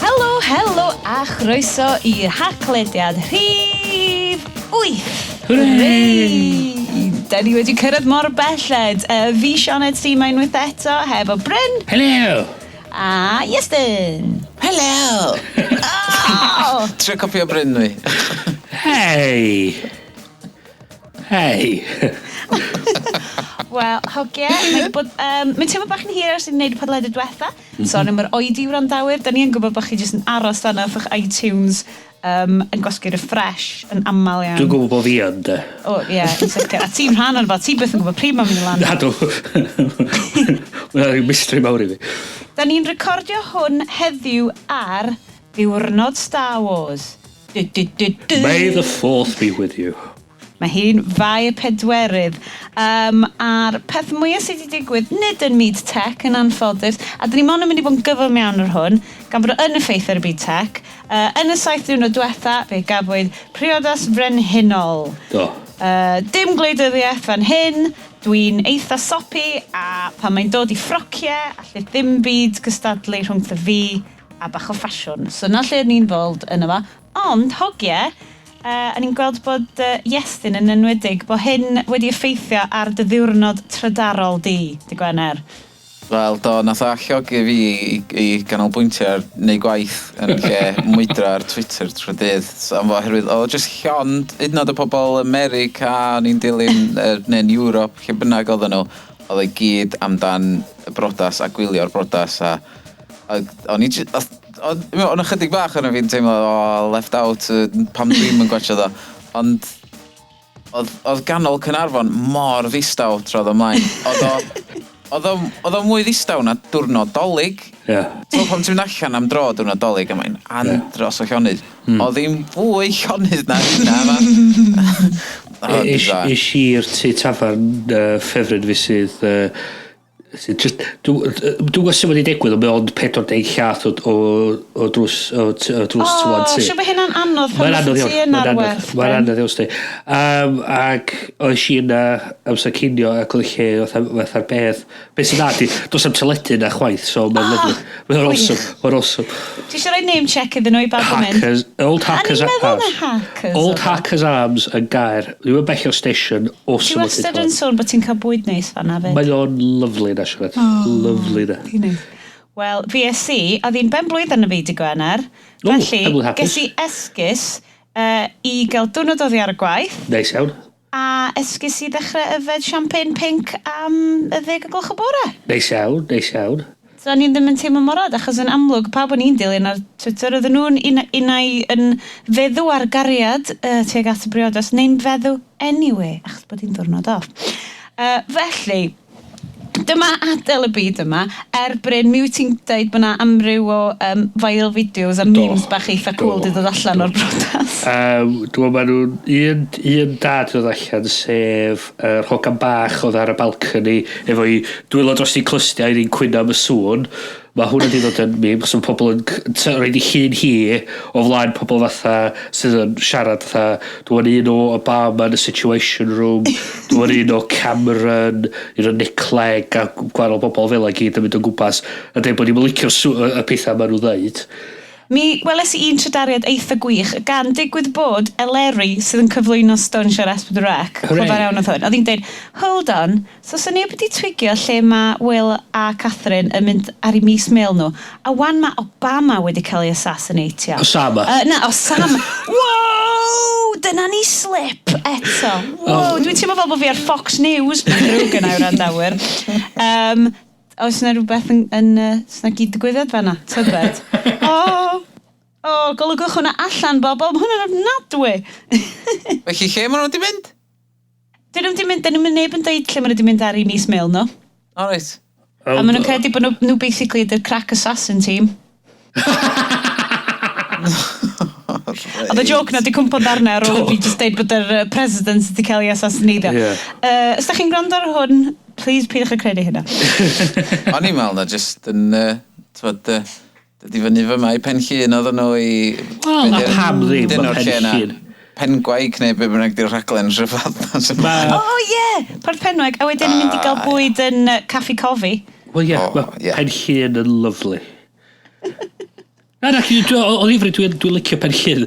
Helo, helo a chroeso i Haclediad rhif 8. Hwrê! Da ni wedi cyrraedd mor belled. Fi Sioned sy 'ma unwaith eto hefo Bryn. Helo! A Iestyn. Helo! Oh! Trio copio Bryn fi. Hei! Hei! Wel, hogie, mae'n bod... Mae'n teimlo bach yn hir ers i ni wneud y podlediad diwetha. Sori am yr oedi wrandawyr. Da ni yn gwybod bod chi jyst yn aros dan off eich iTunes yn gwasgu refresh yn aml iawn. Dwi'n gwybod bod fi yn, de. O, ie, yeah, yn sicr. A ti'n rhan o'r fo, ti byth yn gwybod pryd mae'n mynd i lan. Na, dw. Mae'n rhyw mystery mawr i fi. Da ni'n recordio hwn heddiw ar ddiwrnod Star Wars. Du, du, du, du. May the fourth be with you. Mae hi'n Fai y pedwerydd. Um, a'r peth mwyaf sydd wedi digwydd, nid yn myd tech yn anffodus, a dyn ni mond yn mynd i fod yn gyflym iawn ar hwn, gan bod o yn effeithio ar y byd tech. Yn y saith ddiwrnod diwetha, fe gafwyd priodas frenhinol. Do. Dim gwleidyddiaeth fan hyn, dwi'n eitha soppy, a pan mae'n dod i ffrociau, allith ddim byd gystadlu rhwngtho fi a bach o ffasiwn. So 'na lle o'n ni'n fod yno fo. Ond, hogie, o'n i'n gweld bod Iestyn yn enwedig, bod hyn wedi effeithio ar dy ddiwrnod trydarol di, dy Gwener. Wel, do, nath o alluogi fi i, i ganolbwyntio ar neud gwaith yn lle mwydro ar Twitter trwy dydd. So, am oherwydd, oedd o jyst llond, hyd yn oed y pobl America, o'n i'n dilyn, neu'n Ewrop, lle bynnag oedden nhw, oedd o gyd amdan y brodas a gwylio'r brodas a, a o'n i oedd, o'n ychydig bach o'n fi'n teimlo, oh, left out, pam dwi'm yn gwatchio ddo. Ond oedd, oedd ganol Caernarfon mor ddistaw trodd ymlaen. Oedd o, oedd o, oedd o mwy ddistaw na diwrnod Dolig. Ti'n pan ti'n mynd allan am dro diwrnod Dolig a mae'n andros o llonydd. Oedd hi'n fwy llonydd na hynna. Ma. Oh, Is, bizarre. is i'r tŷ tafarn ffefryn fi sydd... Sydd just... Dwi'n gwybod sut wedi digwydd, ond mae ond 40 llath o drws o drws O, tŵan tŷ. siwr bod hynna'n anodd pan Mae'n anodd ti iawn. yna Mae'n ar anodd, werth. mae'n anodd iawn, sti. Ac oes i yna amser cinio ac oedd y lle fatha'r beth. Beth sy'n dda di, does am teledu na chwaith, so mae'n lyfli. Mae'n awesome. Mae'n awesome. Ti eisiau rhoi name check iddyn nhw i bawb yn mynd? Hackers, Old Hackers A ni'n meddwl na Arms. hackers. Old oedd o. Hackers Arms yn gair. Dwi'n bell o'r station. Ti Awesome. wastad yn sôn bod ti'n cael bwyd neis fan'na fyd. Mae o'n lyfli na, Sianed. Lyfli na. Ti'n neis. Wel, fi es i, oedd hi'n ben blwydd arno fi dy Gwener. O, Felly, pen-blwydd hapus. ges i esgus i gael diwrnod oddi ar y gwaith, Neis iawn. a esgus i ddechrau yfed champagne pink am y 10 o gloch o bore. Neis iawn, neis iawn. So o'n i ddim yn teimlo mor od, achos yn amlwg, pawb o'n i'n dilyn ar Twitter, oedden nhw'n unai yn feddw ar gariad tuag at y briodas, neu'n feddw anyway, achos bod hi'n ddwrnod off. Felly, dyma adael y byd yma. Er Bryn, mi wyt ti'n dweud bod yna amryw o viral videos a memes bach eitha cool di dod allan o'r brodas. Dwi'n meddwl maen nhw'n un da di dod allan, sef yr hogan bach oedd ar y balcony efo'i dwylo dros ei clustiau i'n cwyno am y sŵn. Mae hwnna di ddod yn meme, achos mae pobl yn roid ei llun hi o flaen pobl fatha sydd yn siarad fatha, dwi'n un o Obama yn y Situation Room, dwi'n un o Cameron, un o Nick Clegg a gwahanol bobl fel y gyd yn mynd o gwmpas a dweud bod ni'n licio'r y pethau maen nhw'n dweud. Mi weles i un trydariad eitha gwych gan digwydd bod Eleri sydd yn cyflwyno Stwnsh ar S4C. Hooray. Clyfar iawn oedd hwn. Oedd hi'n dweud, "Hold on, so sy'n neb wedi twigio lle mae Will a Catherine yn mynd ar eu mis mêl nhw. A wan mae Obama wedi cael ei assassinatio." Osama. Na, Osama. Wow! Dyna ni slip eto. Wow, dwi'n teimlo fel bod fi ar Fox News. Mae'n ddrwg yna i wrandawyr. Oes yna rhywbeth yn oes yna gyd digwyddiad fanna? Tybed. O, oh, golygwch hwnna allan, bobl. Mae hwnna'n ofnadwy. Felly, lle maen nhw wedi mynd? Dyn nhw'n di mynd, dyn nhw'n neb yn deud lle maen nhw wedi mynd ar eu mis mêl nhw. O, reit. A maen nhw'n credu bod nhw basically ydy'r crack assassin team. Oedd y joke na di cwmpo ddarnau ar ôl i fi just deud bod yr president wedi cael ei assassineiddio. Os da chi'n gwrando ar hwn, please peidiwch â credu hynna. O'n i'n meddwl na just yn, t'mod, Dod i fyny fyma i Pen Llŷn oedden nhw i... Wel, a pam ddim Be' 'di ma' enw'r Pen lle 'na? Llŷn? Pengwaig neu be bynnag di'r rhaglen rhyfedd. Ma- O, ie! Porth Penweg. A wedyn yn mynd i gael bwyd yn Caffi Cofi. Wel ie, O, mae ie. Pen Llŷn yn lyfli. Na, o ddifri, dwi'n licio Pen Llŷn.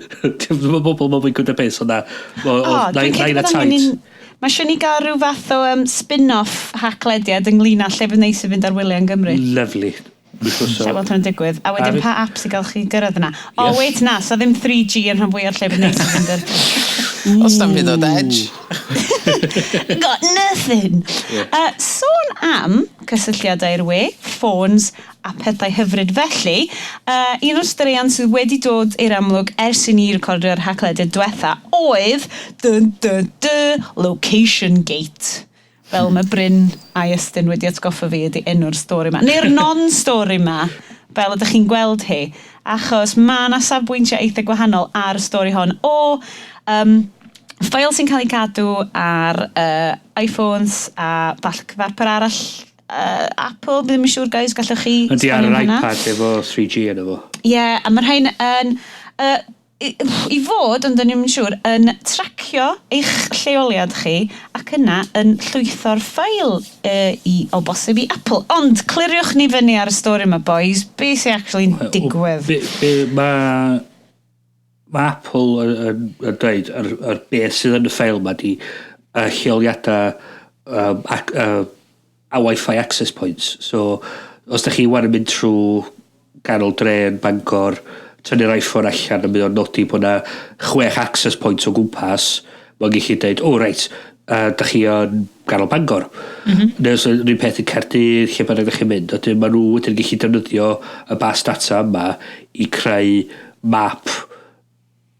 Mae bobl mae'n fwy gwybod beth, so na. O, O, dwi'n credu na bod angen tight. un. Mae eisiau ni gael rhyw fath o spin-off Haclediad ynglyn â lle fydd neis i fynd ar wyliau yn Gymru. Lovely. Lle weld hwnna'n digwydd. A wedyn pa apps i gael chi gyrraedd yna. O, Yes. wait, na, so ddim 3G yn rhan fwy o'r lle fydd neis i fynd ar. Os na'm hyd oed Edge. Got nothing. Sôn am cysylltiadau i'r we, ffôns a pethau hyfryd felly, un o'r straeon sydd wedi dod i'r amlwg ers i ni recordio'r Haclediad diwetha oedd dun, dun, dun, Location Gate. Fel mae Bryn a Iestyn wedi atgoffa fi ydy enw'r stori yma. Neu'r non-stori yma, fel ydych chi'n gweld hi. Achos mae yna safbwyntiau eitha gwahanol ar y stori hon o ffael sy'n cael ei cadw ar iPhones a falle cyfarpar arall Apple, ddim yn siŵr, guys, gallwch chi Ydy ar esbonio yr hwnna? iPad efo 3G yna fo. Ie, yeah, a mae'r rhain yn, i fod, ond dyn ni'm yn siŵr, yn tracio eich lleoliad chi ac yna yn llwytho'r ffael o bosib i Apple. Ond cliriwch ni fyny ar y stori yma, boys. Be sy'n actually'n digwydd? Be, mae Apple yn dweud, yr beth sydd yn y ffeil yma di y lleoliadau a Wi-Fi access points. So, os da chi wan yn mynd trwy ganol dre yn Bangor, tynnu'r iPhone allan a mynd o'n nodi bod na chwech access points o gwmpas, mae'n gallu dweud, "O, reit, da chi yn ganol Bangor." Neu os yr un peth yn Caerdydd, lle bynnag da chi'n mynd. A wedyn maen nhw wedyn gallu defnyddio y bas data yma i creu map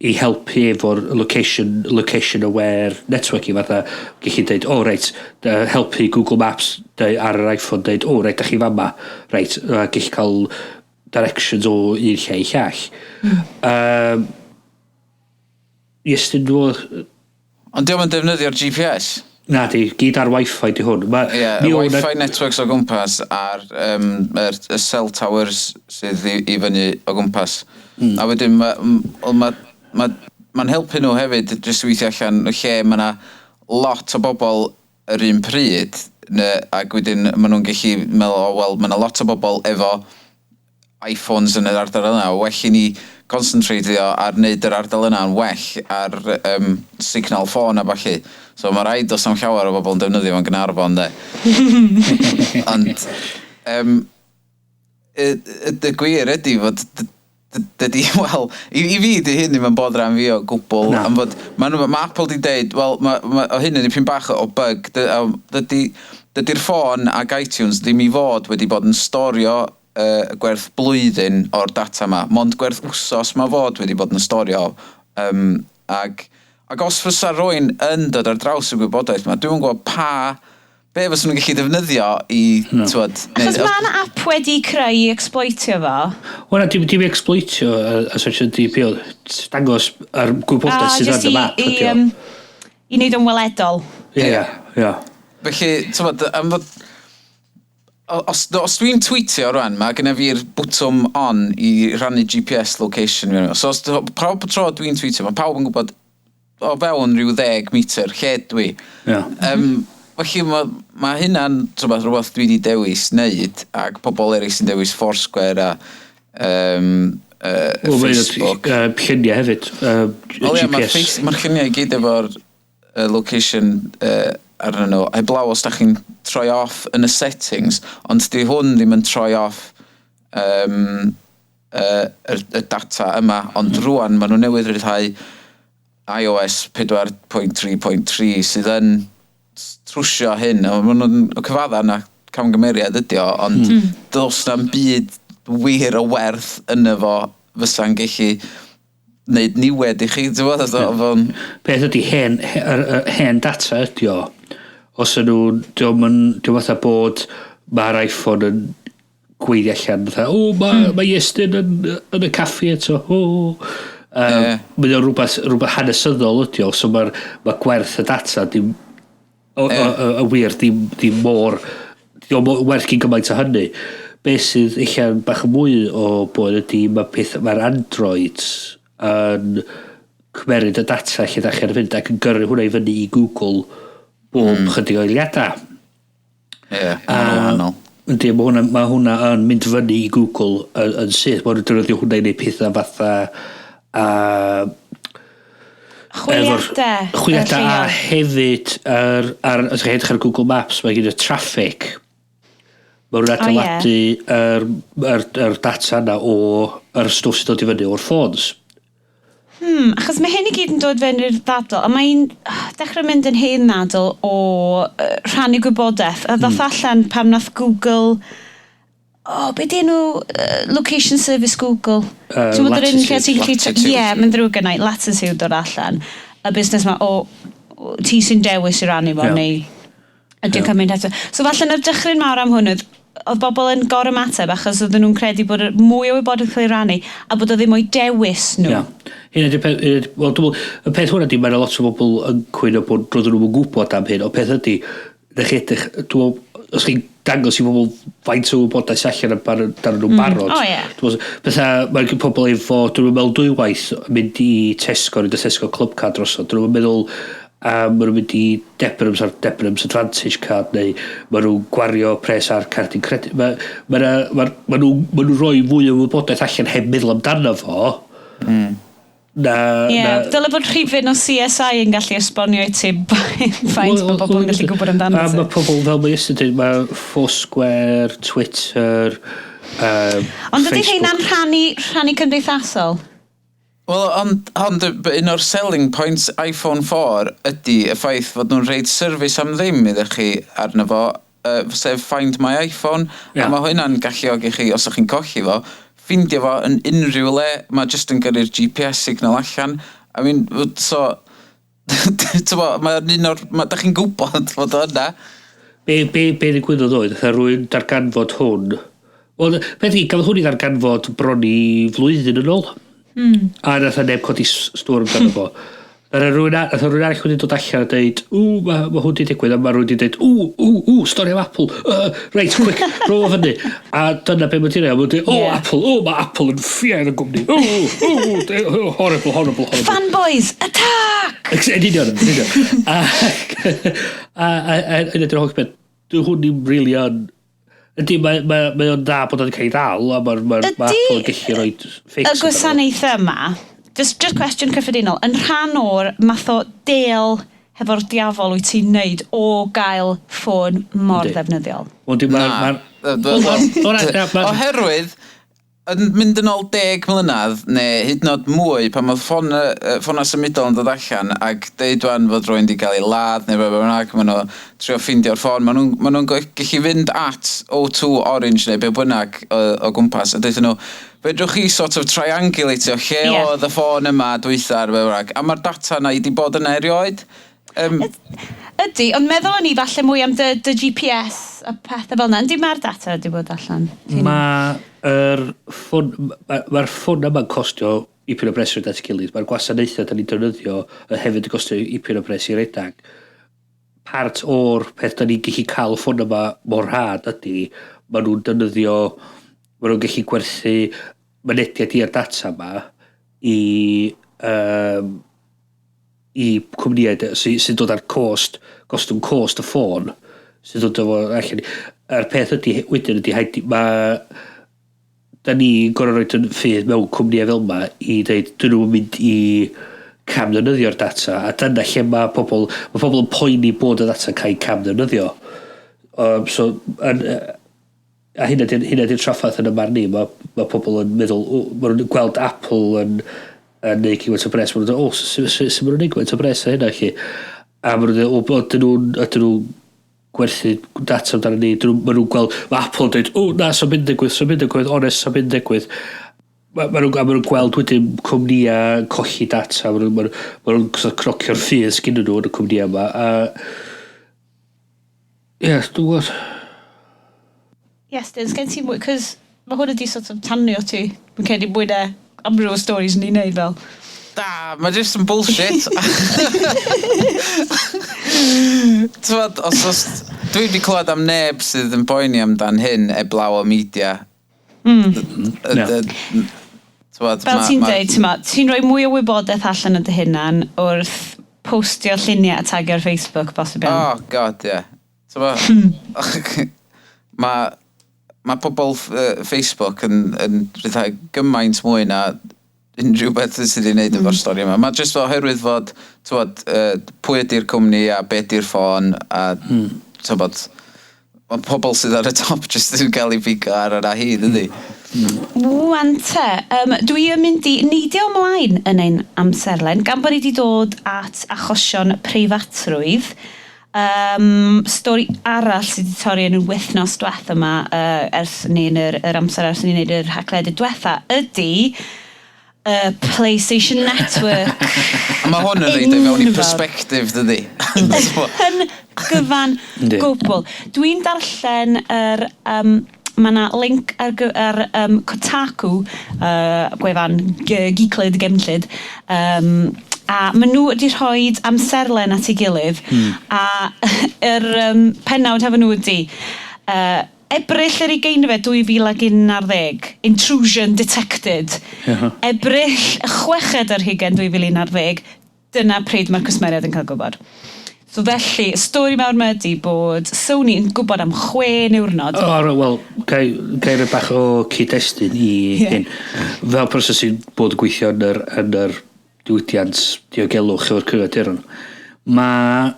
i helpu efo'r location aware networking, fatha gallu dweud, "O reit," helpu Google Maps ar yr iPhone dweud, "O reit, da chi fama," reit, gallu cael directions o un lle i llall. Iestyn, dwi'n Ond diolch yn defnyddio'r GPS. Na di, gyd ar Wi-Fi di hwn. Ie, yeah, y Wi-Fi networks o gwmpas a'r y cell towers sydd i fyny o gwmpas. A wedyn mae'n ma helpu nhw hefyd jyst weithio allan y lle mae yna lot o bobl yr un pryd, ac wedyn maen nhw'n gallu meddwl, "O, wel, mae yna lot o bobl efo iPhones yn yr ardal yna, well i ni concentrateio ar wneud yr ardal yna yn well ar signal ffôn a ballu." So mae rhaid os am llawer o bobl yn defnyddio fo'n Gaernarfon, de. Ond y gwir ydy fod dydy, wel, i fi di hyn ddim yn boddran fi o gwbl. Na. Am fod, ma Apple di deud, wel, ma o hyn yn dipyn bach o bug. Dydy'r ffôn ag iTunes ddim i fod wedi bod yn storio gwerth blwyddyn o'r data yma. Mond gwerth wsos mae fod wedi bod yn storio. Ac os fysa rywun yn dod ar draws y gwybodaeth yma, dwi'n gwybod pa be fysa nhw'n gallu defnyddio i, no. T'wod, Achos mae yna app wedi creu i exploitio fo. Wel, na, dim i exploitio, as such, ydi, dangos yr gwybodaeth sydd jyst ar y map i, ydi o. I wneud o'n weledol. Ie. Felly, t'wod, am fod... Os dwi'n tweetio rwan, mae genna fi'r bwtwm on i rannu GPS location fi. So, os pawb tro dwi'n tweetio, mae pawb yn gwybod o fewn rhyw 10 metr lle dwi. Felly mae hynna'n rhywbeth dwi wedi dewis wneud, ac pobl eraill sy'n dewis Foursquare a Wel, mae'n Facebook. Lluniau hefyd. Wel ie, mae'r GPS. Mae'r lluniau i gyd efo'r location arnyn nhw. Heblaw os da chi'n troi off yn y settings, ond di hwn ddim yn troi off y data yma, ond rwan maen nhw newydd ryddhau iOS 4.3.3 sydd yn trwsio hyn, a maen nhw'n cyfadda na camgymeriad ydi o, ond does na'm byd wir o werth yno fo fysa'n gallu wneud niwed i chi, ti'n gwbod? Peth ydy hen data ydi o. Os ydyn nhw'n, diolch fatha bod mae'r iPhone yn gweiddi allan, fatha, "O, mae ma Iestyn yn y caffi eto, o." Mae o'n rhywbeth hanesyddol ydi o, so mae'r ma gwerth y data dim, o, o, y wir, dim mor, dim werth gyn gymaint o hynny. Be sydd eich bach mwy o boen ydy mae peth, mae'r Androids yn cymeryd y data lle da chi ar y funud ac yn gyrru hwnna i fyny i Google bob chydig o eiliadau. Ie, yeah, mae'n wahanol. Yndi, mae hwnna yn mynd fyny i Google yn syth. Mae nhw'n defnyddio hwnna i wneud pethau fatha Chwiliadau. Chwiliadau a hefyd, os chi'n edrych ar Google Maps, mae gen y traffic. Mae nhw'n adeiladu yr data yna o yr stwff sy'n dod i fyny o'r ffôns. Achos mae hyn i gyd yn dod fewn i'r ddadl, a mae'n dechrau mynd yn hen ddadl o rhannu gwybodaeth. A ddoth allan pam nath Google... O, oh, be di enw location service Google? Ti'n gwbod yr un lle ti'n gallu Latitude. Ie, mae'n ddrwg gennai, Latitude dod allan. Y busnes ma o ti sy'n dewis i rannu fo, neu ydy'n cymryd eto. So falle na'r dychryn mawr am hwn oedd bobl yn gorymateb achos oedden nhw'n credu bod mwy o wybodaeth cael ei rannu a bod o ddim o'i dewis nhw. Ie. Hynna 'di'r peth, wel, dwi'n meddwl, y peth hwnna di, mae'n lot o bobl yn cwyno bod roedden nhw'n gwybod am hyn, ond peth ydy, na chi edrych, dwi'n meddwl, os chi'n dangos i bobl faint o wybodaeth allan dan nhw'n barod. O, ie. Dwi'n meddwl, pethau, mae gen pobl efo, dwi'n meddwl dwywaith yn mynd i Tesco, neu y Tesco Club Card drosodd. Dwi'n meddwl, a maen nhw'n mynd i Debenhams ar Debenhams Advantage Card, neu maen nhw'n gwario pres ar cardyn credit. Ma nhw'n rhoi fwy o wybodaeth allan heb meddwl amdano fo. Na, Ie, na, dyle bod rhifyn o CSI yn gallu esbonio i ti faint bod bobl yn gallu gwybod amdano A ti. mae pobl, fel mae Iestyn dweud, mae Foursquare, Twitter, Ond ydy Facebook. rheina'n rhannu cymdeithasol? Wel, ond un o'r selling points iPhone 4 ydy y ffaith fod nhw'n rhoid service am ddim iddo chi arno fo, sef Find My iPhone. A mae hynna'n galluogi chi, os ydych chi'n colli fo, ffindio fo yn unrhyw le. Mae jyst yn gyrru'r GPS signal allan. I mean, so, t'bo, mae'n un o'r... Ma, da chi'n gwybod fod o yna. Be ddigwyddodd oedd, oedd rhywun darganfod hwn. Wel, peth i, gafodd hwn i ddarganfod bron i flwyddyn yn ôl. A nath o neb codi stwr amdano fo. Nath rhywun arall wedi dod allan a dweud, "Ww, ma hwn di digwydd," a mae rhywun wedi dweud, "Ww, ww, ww, stori am Apple, reit, quick, ro fo fyny." A dyna be mae'n dweud, mae'n dweud, "O, Apple, o, mae Apple yn ffiaidd o gwmni, o, o, horrible, horrible, horrible." Fanboys, attack! Yn union, yn union. A yna dy'r holl beth, dwi hwn ddim really yn... Ydy, mae o'n dda bod o'n cael ei ddal, a ma Apple yn gallu rhoi fix Y amdano fo. gwasanaethau yma, just cwestiwn cyffredinol, yn rhan o'r math o deal hefo'r diafol wyt ti'n neud o gael ffôn mor ddefnyddiol? Ond di, Na. Wel, na, Oherwydd, yn mynd yn ôl 10 mlynedd, neu hyd yn oed mwy, pan oedd ffona symudol yn dod allan, ac deud wan fod rhywun wedi cael ei ladd, neu be bynnag, maen nhw trio ffeindio'r ffôn, maen nhw'n gallu fynd at O2, Orange neu be bynnag o gwmpas, a deud nhw, "Fedrwch chi sort of triangulatio lle oedd y ffôn yma dwytha," ar be bynnag, a mae'r data yna i di bod yna erioed. Ydy, ond meddwl o'n i falle mwy am dy GPS a pethau fel yna. Yndi, mae'r data wedi bod allan. Mae'r ffôn, mae'r ffôn yma'n costio ipyn o bres rhaid at ei gilydd. Mae'r gwasanaethau da ni'n defnyddio yn hefyd yn costio ipyn o bres i redag. Part o'r peth da ni'n gallu cael y ffôn yma mor rhad ydy, maen nhw'n defnyddio, maen nhw'n gallu gwerthu mynediad i'r data yma i cwmnïau sy'n dod ar cost, gostwng cost y ffôn, sy'n dod efo allan. A'r peth ydy, wedyn ydy, mae da ni gorau rhoi yn ffydd mewn cwmnïau fel yma i dweud, dyn nhw'n mynd i camddefnyddio'r data, a dyna lle mae pobl yn poeni bod y data cael ei camddefnyddio. So, a hynna di'r traffath yn y marn ni. Mae pobl yn meddwl, o, maen nhw'n gweld Apple yn neud cymaint o bres, maen nhw'n dweud, "O, sut maen nhw'n neud gymaint o bres a hynna chi?" A maen nhw'n dweud, "O, ydyn nhw'n gwerthu data amdano ni?" Maen nhw'n gweld, mae Apple yn dweud, "O, na, so'n mynd digwydd, so'n mynd digwydd, honest, so'n mynd digwydd." Ma nhw'n gweld wedyn cwmnïau colli data, ma nhw'n sort of cnocio'r ffydd sgyn nhw yn y cwmnïau yma. A, ie, yeah, dwi'n gwybod. Yes, dyn, sgen ti mwy, cos mae hwn wedi sort of tanio ti. Mae'n credu mwy na amryw o stories ni'n neud fel. Da, mae jyst yn bullshit. T'mod, os... Dwi wedi clywed am neb sydd yn poeni amdan hyn eblaw o media. T'wod, Fel ti'n deud, ti'n ma, ti'n rhoi mwy o wybodaeth allan o dy hunan wrth postio lluniau a tagio ar Facebook, bosib iawn. Oh, God, ie. Yeah. Mae pobl Facebook yn rhyddhau gymaint mwy na unrhyw beth sydd wedi wneud efo'r stori yma. Mae jyst oherwydd fod, t'wod, pwy ydy'r cwmni a be ydy'r ffôn a, t'wod, mae pobl sydd ar y top jyst yn cael ei bigo ar yr ahi, dydy? Wan te, dwi yn mynd i neidio ymlaen yn ein amserlen, gan bod ni wedi dod at achosion preifatrwydd. Stori arall sydd wedi torri yn y wythnos diwetha yma, ers ni yn yr amser ers ni wneud yr haclediad diwetha, ydy y PlayStation Network. A mae hwn yn rhoid o fewn i Enfawr. perspective, dydy? Yn gyfan gwbl. Dwi'n darllen yr... Mae yna link ar Kotaku, gwefan geeklyd, gemllyd, a maen nhw wedi rhoi amserlen at ei gilydd, a yr pennawd hefo nhw ydy Ebrill yr 20fed 2011, Intrusion Detected. Ebrill 26 2011, dyna pryd mae'r cwsmeriaid yn cael gwybod. So felly, y stori mawr yma ydy bod Sony yn gwybod am 6 niwrnod. O, wel, gai roi bach o cyd-destun i hyn. Fel person sy'n bod yn gweithio yn yr diwydiant diogelwch efo'r cyfrifiaduron, mae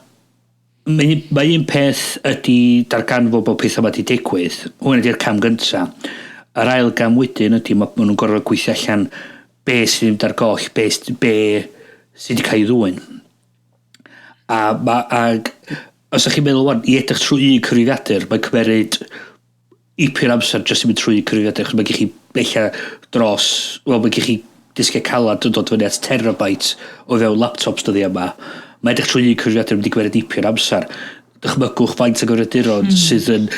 un peth ydy darganfod bod pethau yma wedi digwydd. Hwn ydy'r cam gynta. Yr ail gam wedyn ydy ma nhw'n gorfod gweithio allan be sydd ddim ar goll, be sydd wedi cael ei ddwyn. A ag, os ydych chi'n meddwl wan, i edrych trwy un cyfrifiadur, mae'n cymeryd ipyn amser jyst i mynd trwy un cyfrifiadur, achos mae gen chi bella dros, wel, mae gen chi disgiau calad yn dod fyny at terabyte o fewn laptops dyddi yma. Mae edrych trwy un cyfrifiadur yn mynd i gymeryd ipyn amser. Dychmygwch faint o gyfrifiaduron sydd yn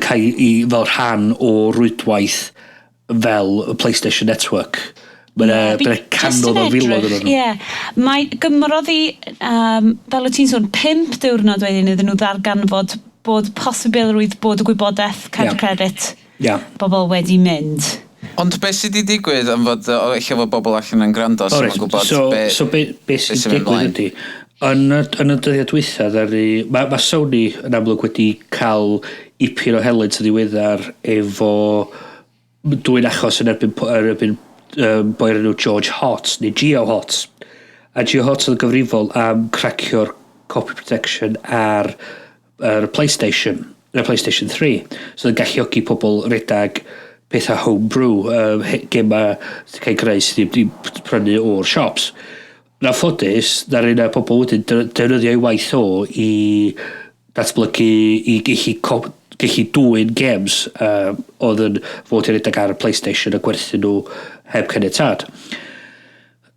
cael i fel rhan o rwydwaith fel y PlayStation Network. Mae yna Fi yeah, jyst canodd yn o filoedd edrych, yn nhw. Ie. Mae gymrodd i, fel wyt ti'n sôn, 5 diwrnod wedyn iddyn nhw ddarganfod bod posibilrwydd bod y gwybodaeth card credit bobl wedi mynd. Ond beth sydd wedi digwydd am fod, o, ella fod bobl allan yn gwrando sy'n O, reit. gwybod So, be so be sy'n sy'n mynd digwydd mlaen? ydy, yn y dyddiau dwytha, mae Sony yn amlwg wedi cael ipyn o helynt yn ddiweddar efo dwy'n achos yn erbyn boi enw George Hotz, neu Geo Hotz. A Geo Hotz oedd yn gyfrifol am cracio'r copy protection ar yr PlayStation, y PlayStation 3. So oedd yn galluogi pobl redag pethau homebrew, gema sy'n cael greu sydd ddim wedi prynu o'r shops. Na ffodus, na'r un o'r pobl wedyn defnyddio ei waith o i datblygu, i gallu dwyn games oedd yn fod i redeg ar y PlayStation a gwerthu nhw heb caniatâd.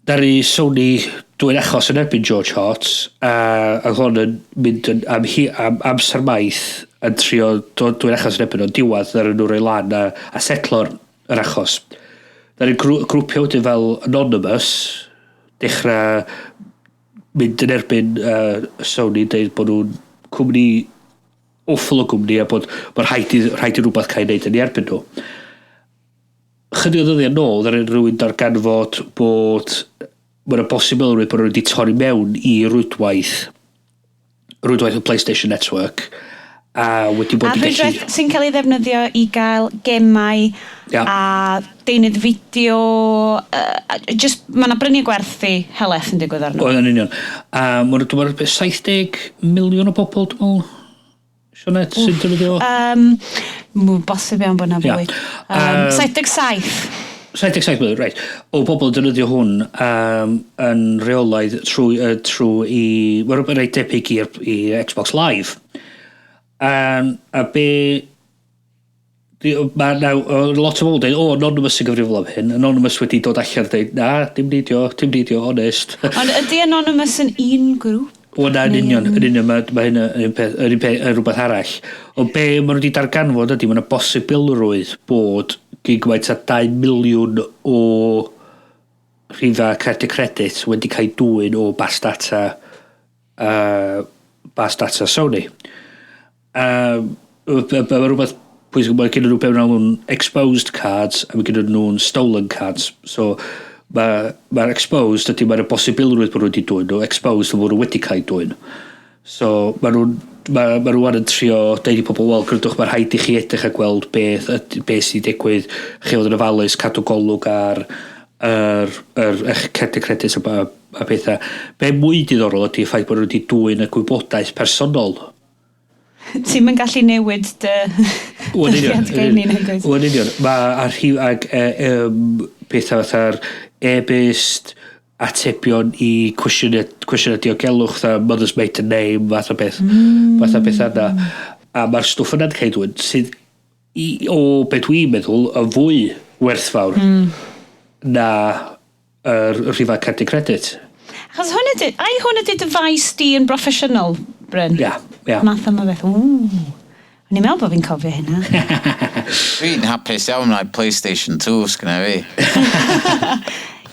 Daru Sony dwyn achos yn erbyn George Hotz a hwn yn mynd yn, am amser maith yn trio dwyn achos yn erbyn o'n diwedd ddaru nhw roi lan a setlo'r yr achos. Daru grwpio wedyn fel Anonymous dechrau mynd yn erbyn Sony, deud bod nhw'n cwmni awful o gwmni a bod rhaid i rhywbeth cael ei wneud yn ei erbyn nhw. Chydig o ddyddiau nôl, ddaru rhywun darganfod bod mae'n bosibilrwydd bod nhw wedi torri mewn i rwydwaith o PlayStation Network a wedi bod A yn gallu rhwydwaith sy'n cael ei ddefnyddio i gael gemau a deunydd fideo, just, mae yna brynu a gwerthu helaeth yn digwydd arno. O, yn union. A mae'n dwi'n meddwl 70 miliwn o bobl, dwi'n meddwl, Sionet, sy'n defnyddio? Mwyn bosib iawn bod yna fwy. 77. 77 miliwn, reit. O bobl yn defnyddio hwn yn reolaidd trwy i... Mae'n rhywbeth reit debyg i Xbox Live. A be... Mae lot o bobl yn dweud, "O, Anonymous sy'n gyfrifol am hyn." Anonymous wedi dod allan a dweud, "Na, dim ni dio, dim ni dio, honest." Ond ydy Anonymous yn un grŵp? O na, yn union, yn union, mae hynna yn un peth, yr un peth, yn rhywbeth arall. Ond be maen nhw wedi darganfod ydy, mae yna bosibilrwydd bod gyn gymaint a 2 miliwn o rhifa cerdyn credit wedi cael dwyn o bas data Sony. Mae rhywbeth pwysig, mae gen nhw be maen nhw'n exposed cards a mae gen nhw'n stolen cards. So mae'r ma exposed ydy mae'r bosibilrwydd bod nhw wedi dwyn nhw, exposed bod nhw wedi cael dwyn. So mae nhw'n ma nhw yn trio deud i pobl, "Wel, gwrandwch, mae rhaid i chi edrych a gweld beth sy'n digwydd, chi fod yn ofalus, cadw golwg ar eich cerdyn credit a pethau." Be mwy diddorol ydy y ffaith bod nhw wedi dwyn y gwybodaeth personol. Ti'n mynd gallu newid dy Wel, yn union. dyddiad geni, nag oes? Wel, yn union. Mae ar rhif ag pethau fatha'r e-byst, atebion i cwestiynau diogelwch, fatha mother's maiden name, fath o beth, fath o beth yna. A mae'r stwff yna'n cael ei dwyn sydd, o beth dwi'n meddwl, yn fwy werthfawr na yr rhifau cerdyn credit. Achos hwn ydy, ai hwn ydy device di yn broffesiynol, Bryn? Ia. Math yma beth. Ww. O'n i'n meddwl bod fi'n cofio hynna. Dwi'n hapus iawn na PlayStation 2 sgynna fi.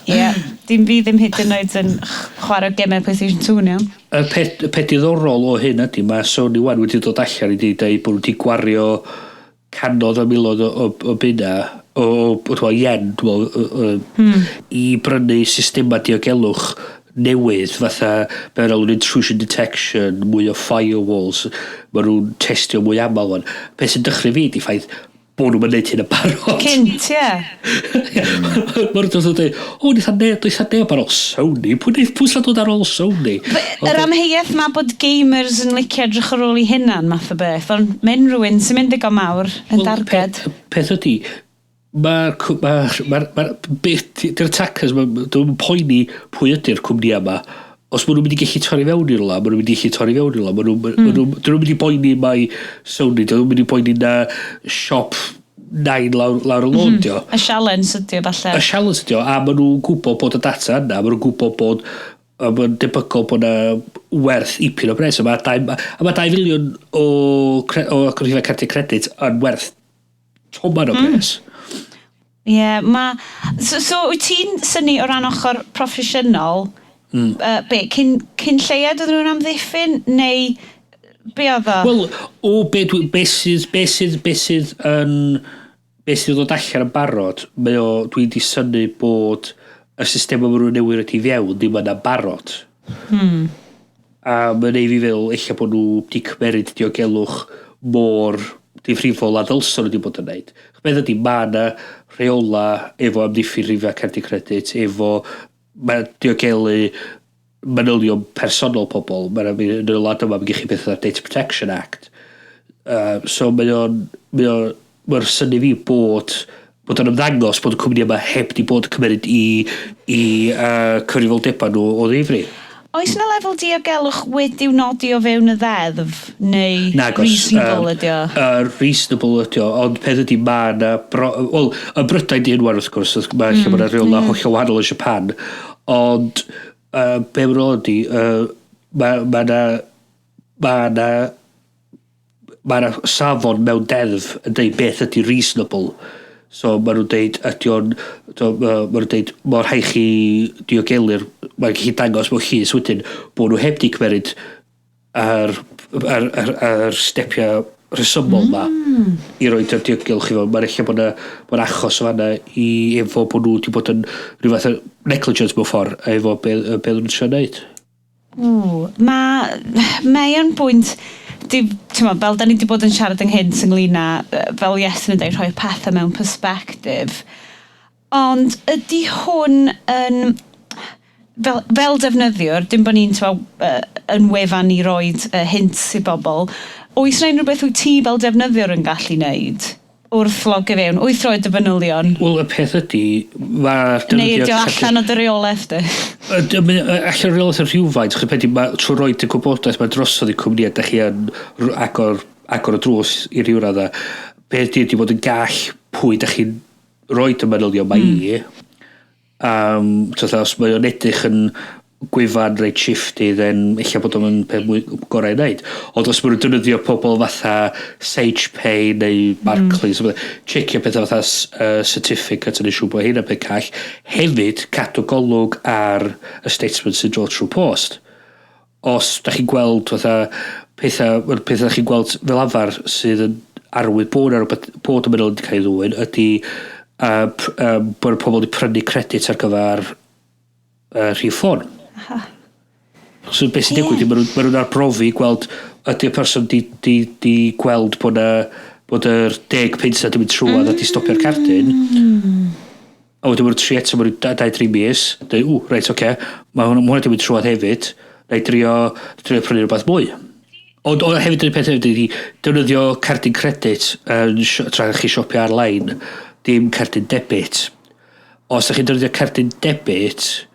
Ie, yeah, dim fi ddim hyd yn oed yn chwarae gemau PlayStation 2 yn iawn. Y peth diddorol o hyn ydy, mae Sony wan wedi dod allan i dweud bod nhw wedi gwario canoedd o miloedd o bunna, o yen, dwi'n meddwl, i brynu systema diogelwch newydd, fatha be nhw'n intrusion detection, mwy o firewalls, maen nhw'n testio mwy aml wan. Beth sy'n dychryn fi di ffaith bod nhw'n mynd hyn yn barod. Cynt, ie. Mae nhw'n dod o dweud, "O, doedd neb ar ôl Sony. Pwy sy'n dod ar ôl Sony?" Yr amheuaeth ma bod gamers yn licio edrych ar ôl i hunan, math o beth, ond mae unrhyw un sy'n mynd digon mawr yn Wel, darged. Peth ydy, mae'r... Ma, ma, ma, beth, di'r attackers, dwi'n poeni pwy ydy'r cwmni yma. Os maen nhw'n mynd i gallu torri fewn i'r rwla, maen nhw'n mynd i gallu torri fewn i'r rwla. Maen nhw'n mm. Dyn nhw'n mynd i boeni mai Sony, dyn nhw'n mynd i boeni na siop nain lawr y lôn, dio. Y sialens ydy o falle. Y sialens ydi o, a maen nhw'n gwybod bod y data yna, maen nhw'n gwybod bod a mae'n debygol bod yna werth ipyn o bres. A mae 2 filiwn o rhifau cardiau credit yn werth toman o bres. Ie, yeah, mae... So, wyt ti'n synnu o ran ochr proffesiynol, be, cyn lleiad oedden nhw'n amddiffyn, neu be oedd o? Wel, o be, dwi, be sydd ddod allan yn barod, mae o, dwi'n di synnu bod y system maen nhw'n newydd wedi fewn ddim yna'n barod. A mae'n neud fi feddwl eich bod nhw wedi cymeryd diogelwch mor difrifol a ddylson nhw wedi bod yn neud. Beth ydy, mae yna rheola efo amddiffyn rhifau cerdyn credit, efo mae diogelu manylion personol pobl. Mae'n yn y wlad yma, mae gen chi beth o'r Data Protection Act. So mae o'n synnu fi bod o'n ymddangos bod y cwmni yma heb di bod yn cymryd i cyfrifoldebau nhw o ddifri. Oes yna lefel diogelwch wedi'w nodi o fewn y ddeddf? Neu Nagos. reasonable ydi o? Reasonable ydi o, ond peth ydi mae yna... Wel, y Brydain di unwaith wrth gwrs, mae lle mae yna rheola hollol wahanol yn Japan, ond be mae'n ôl ydi, mae yna safon mewn deddf yn deud beth ydi reasonable. So maen nhw'n deud ydy o'n maen nhw'n deud mor rhaid chi diogelu'r, mae'n gallu dangos mewn llys wedyn bod nhw heb di cymeryd ar stepiau rhesymol ma i roed yr diogelwch i fo. Mae'n eich bod achos o fanna i efo bod nhw wedi bod yn rhyw fath o negligence mewn ffordd efo be nhw'n trio neud. Ww, mae o'n bwynt, t'mo, fel da ni wedi bod yn siarad ynghynt ynglyn â, fel Iestyn yn dweud, rhoi pethau mewn perspective. Ond ydy hwn yn, fel defnyddiwr, dim bod ni'n t'mo, yn wefan i roed hints i bobl, oes yna unrhyw beth wyt ti fel defnyddiwr yn gallu wneud wrth logio fewn, wrth roi dy fanylion? Wel, y peth ydy, mae'r Neu ydy o allan o dy reolaeth di? Allan o reolaeth yn rhywfaint, chos peth ydy, trwy roi dy gwybodaeth mae drosodd i cwmnïau, da chi yn agor y drws i ryw radda. Beth ydy, ydy bod yn gall pwy da chi'n rhoi y manylion mae i. So, os mae o'n edrych yn gwefan reit shifty, then ella bod o'n peth mwy gorau i wneud. Ond os maen nhw'n defnyddio pobl fatha SagePay neu Barclays, mm. checio pethau fatha certificate yn siŵr bod hynna peth call. Hefyd, cadw golwg ar y statement sy'n dod trwy post. Os da chi'n gweld fatha pethau, wel, pethau chi'n gweld fel arfer sydd yn arwydd bod 'na rwbeth, bod y manylion wedi cael ei ddwyn, ydy bod y pobl wedi prynu credit ar gyfer rhif ffôn. So beth sy'n digwydd, ma nhw'n arbrofi gweld ydy'r person di gweld bod yr 10 punt na di mynd trwodd a di stopio'r cardyn. A wedyn maen nhw'n trio eto mewn 2-3 mis. Dweud, "Ww, reit, oce, okay. Mae hwnna di mynd trwodd hefyd. Na i drio prynu rhywbeth mwy." Ond hefyd, y peth hefyd ydy defnyddio cardyn credit yn tra chi siopio ar-lein, dim cardyn debit. Os ydych chi'n defnyddio cardyn debit,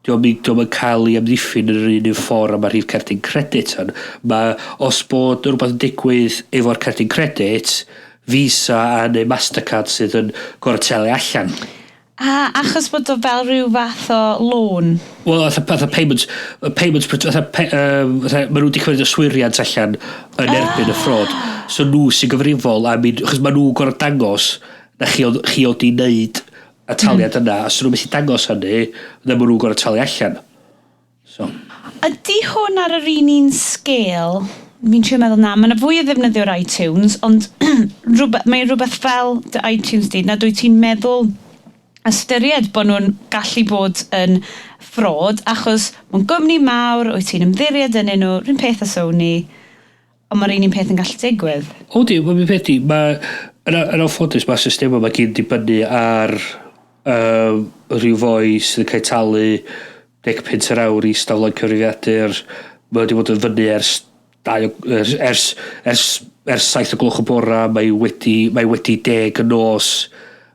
dio'm yn cael ei amddiffyn yn yr un ffordd am rhif cerdyn credit hwn. Mae, os bod rhywbeth yn digwydd efo'r cerdyn credit, Visa a neu Mastercard sydd yn gorfod talu allan. A achos bod o fel rhyw fath o loan. Wel, fatha payments, fatha, fatha, maen nhw wedi cymryd yswiriant allan yn erbyn y ffrod. So nhw sy'n gyfrifol, a mynd, achos maen nhw'n gorfod dangos na chi oedd di wneud y taliad yna, a so nhw'n methu dangos hynny, na maen nhw'n gorfod talu allan. So. Ydy hwn ar yr un scale? Fi'n trio meddwl na, mae yna fwy o ddefnyddio'r iTunes, ond mae rhywbeth fel dy iTunes di, na dwi ti'n meddwl ystyried bod nhw'n gallu bod yn ffrod, achos mae'n gwmni mawr, wyt ti'n ymddiried yn nhw, rhywun peth â Sony, ond mae'r un peth yn gallu digwydd. O di, mae'n peth di, mae, yn anffodus, mae system yma gyd dibynnu ar rhyw foi sydd yn cael talu 10 punt yr awr i stafell cyfrifiadur. Mae wedi bod yn fyny ers 7 o gloch y bora, mae wedi 10 y nos,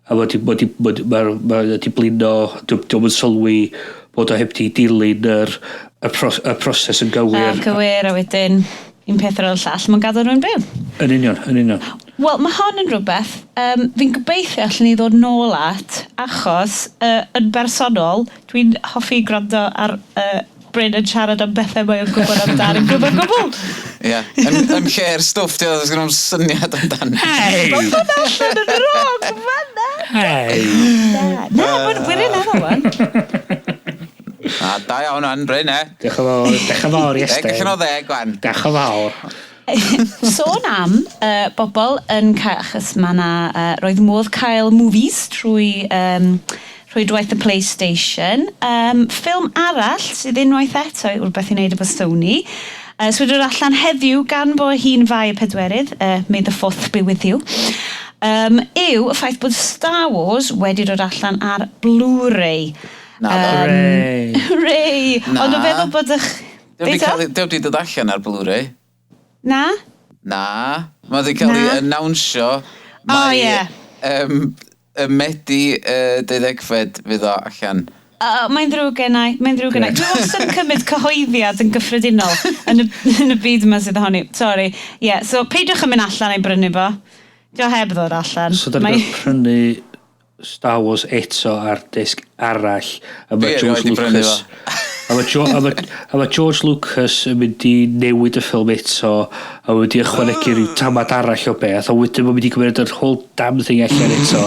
a mae wedi blino, dio'm yn sylwi bod o heb di dilyn y proses yn gywir. A gywir, a wedyn un peth ar ôl llall, mae'n gadael rhywun byw. Yn union, yn union. Wel, mae hon yn rhywbeth, fi'n gobeithio allan ni ddod nôl at, achos yn bersonol, dwi'n hoffi gwrando ar Bryn yn siarad am bethau mae o'n gwybod amdan yn gwybod gwbl. Ie. Yn lle'r stwff, di oedd gen i'm syniad amdan. Hey! Mae'n allan yn wrong, fanna. Hey! Na, na, mae'n wirioneddol wan. A da iawn an, Bryn, e. Diolch yn fawr, diolch yn fawr, 10 Iestyn. allan o 10, wan. Diolch yn fawr. Sôn am bobl yn cael, achos mae na, roedd modd cael movies trwy rhwydwaith y PlayStation. Ffilm arall sydd unwaith eto rhywbeth i wneud efo Sony. So wedi dod allan heddiw gan bo hi'n Fai y Pedwerydd, may the fourth be with you, yw y ffaith bod Star Wars wedi dod allan ar Blu-ray. Na, do. Hooray. Hooray! Na. Ond o'n feddwl bod ych... Dio'm 'di Be' ta? Dio'm 'di dod allan ar Blu-ray. Na? Na. Mae wedi cael ei Na. announsio. O, ie. Y Medi 12fed fydd o allan. Mae'n ddrwg gennau, mae'n ddrwg gennau. Dwi wastad yn cymryd cyhoeddiad yn gyffredinol yn y byd yma sydd ohoni. Sorry. Yeah, so peidiwch yn mynd allan i brynu fo. Dio heb ddod allan. So, da ni'n prynu Star Wars eto ar disg arall. A mae Fi George erioed 'di prynu. Lucas... A mae George Lucas yn mynd i newid y ffilm eto a wedi ychwanegu rhyw tamad arall o beth a wedyn mae'n mynd i gymryd yr whole damn thing allan eto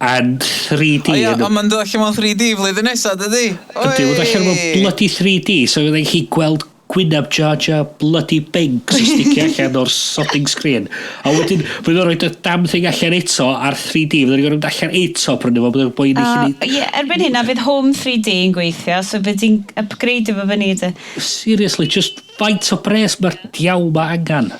and 3D O ia, yn y ond mae'n dod allan mewn 3D flwyddyn nesaf, dydy? Ydy, mae'n allan mewn bloody 3D, so fyddai'n chi gweld gwynab Jar Jar bloody Binks yn sticio allan o'r sodding screen. A wedyn, fydd o'n rhoi y damn thing allan eto ar 3D, fydd o'n gorfod mynd allan eto prynu fo, bydd o'n boi ni. Yeah, erbyn hynna fydd Home 3D yn gweithio, so fydd hi'n upgrade fo fyny. Dy. Seriously, just faint o bres mae'r diawl ma angan.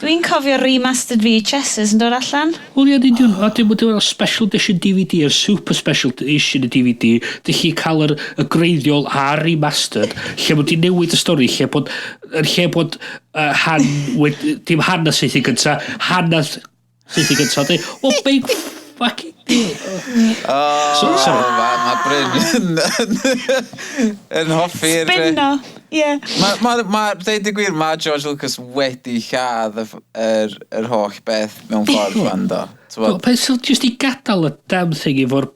Dwi'n cofio remastered VHSs yn dod allan. Wel ie, nid yw'n, a dim ond special edition DVD, yr super special edition y DVD, dych chi cael y greiddiol a remastered, lle bod di newid y stori, lle bod, yn lle bod Han, dim Han na saethu gynta, Han na saethu gynta, di, oh, big fucking deal. Oh, So, sorry. Mae Bryn yn hoffi'r Spinno, ie. Yeah. Ma, deud y gwir, mae George Lucas wedi lladd yr holl beth mewn ffordd fan do. Wel, T'bod? peth sydd jyst i gadael y damn thing efo'r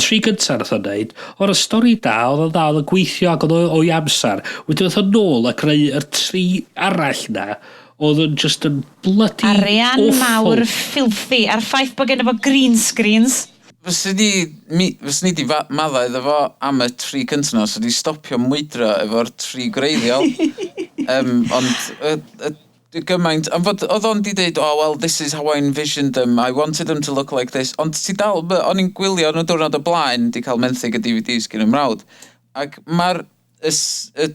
tri gyntaf nath o'n neud, o'r y stori da, oedd o'n dda, oedd o'n gweithio ac oedd o'i amser. Wedyn oedd o'n nôl a creu yr tri arall na, oedd yn just yn bloody Arian awful. mawr filthy, a'r ffaith bod gen fo green screens. Fyswn i di maddau iddo fo am y tri cyntaf nhw, so di stopio mwydro efo'r tri gwreiddiol. Ond Gymaint, am fod oedd o'n di dweud, "Oh, well, this is how I envisioned them, I wanted them to look like this." Ond ti dal, o'n i'n gwylio nhw diwrnod o blaen, di cael menthyg y DVDs gen y mrawd. Ac mae'r y, s- y,